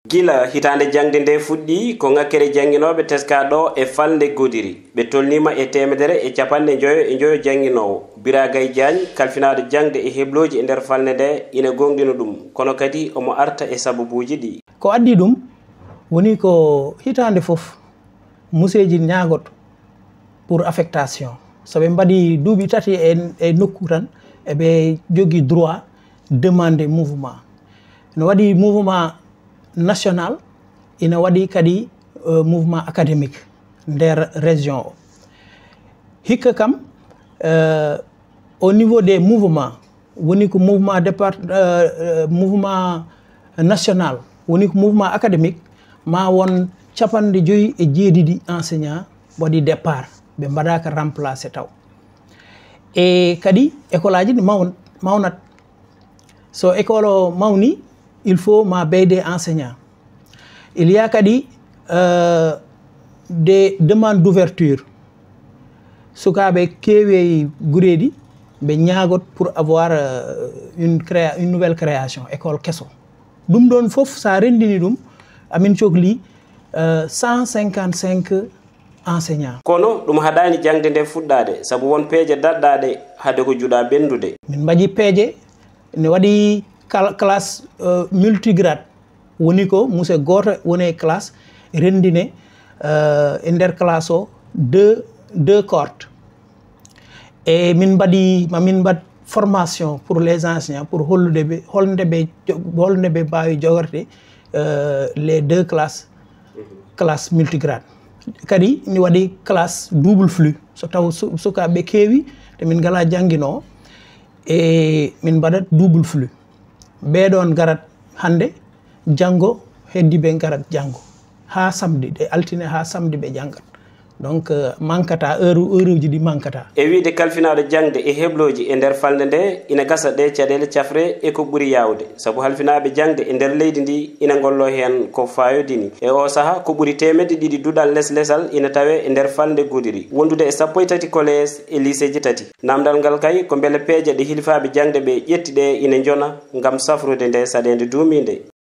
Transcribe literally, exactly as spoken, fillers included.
Gila hitaande jaŋde nde fuɗɗii, ko ŋakkere jannginooɓe teskaa ɗo e falnde Goudiri. Ɓe tolniima e teemedere e capanɗe njoyo e njoyo jannginoowo. Biragay Diagne, kalfinaaɗo jaŋde e heblooji e nder falnde nde, ina gooŋɗina ɗum, kono kadi omo arta e sababuuji ɗi. Ko addi ɗum woni ko hitaande fof museeji ñaagoto pour affectation. So ɓe mbaɗi duuɓi tati e, e nokku tan, eɓe jogii droit demande mouvement. No waɗi mouvement national, ina waɗi kadi, euh, mouvement académique nder région o. Hikka kam, euh, au niveau des mouvements, woni ko mouvement départ-, euh, euh, mouvement national, woni ko mouvement académique, ma won capanɗe joyi e jeeɗiɗi enseignant waɗi départ, ɓe mbaɗaaka remplacé taw. E kadi école aji ɗi mawn-, mawnat. So école o mawni, il faut ma ɓeyde enseignant. Il y a kadi, euh, des demandes d'ouverture. Sukaaɓe keewi e gureeɗi, ɓe ñaagot pour avoir, euh, une créa-, une nouvelle création, école keso. Ɗum ɗoon fof, so a renndini ɗum, amin cokli, euh, cent cinquante-cinq enseignants. Kono ɗum haɗaani jaŋde nde fuɗɗaade, sabu won peeje daɗɗaaɗe hade ko juɗa ɓenndude. Min mbaɗi peeje, ne waɗi kal-, classe, euh, multigrade. Woni ko monsieur gooto woni e classe, renndine, euh, e nder classe o deux, deux cordes. E min mbaɗi, ma min mbaɗ formation pour les enseignants, pour hollude ɓe, holnde ɓe jo-, holnde ɓe mbaawi jogorde, euh, les deux classes, classe multigrade. Kadi mi waɗi classe double flux. So taw su-, sukaaɓe keewi, te min ngalaa jannginoowo, e min mbaɗat double flux. Ɓee ɗoon ngarat hannde, janngo, heddi ɓe ngarat janngo. Haa samedi, ɗe altine haa samedi ɓe janngat. Donc, euh, mankata, heure, heure uji ɗi mankata. E wiyde kalfinaaɗo jaŋde e heblooji e nder falnde nde, ina gasa ɗe caɗeele cafre e ko ɓuri yaawde. Sabu halfinaaɓe jaŋde e nder leydi ndi ina ngollo heen ko faayodini. E oo saha, ko ɓuri teemedde ɗiɗi duɗal leslesal ina tawee e nder falnde Goudiri, wondude e sappo e tati collège e lycéeji tati. Naamndal ngal kay ko mbele peeje ɗe hilifaaɓe jaŋde ɓe ƴetti ɗe ina njona ngam safrude nde saɗeende duumiinde.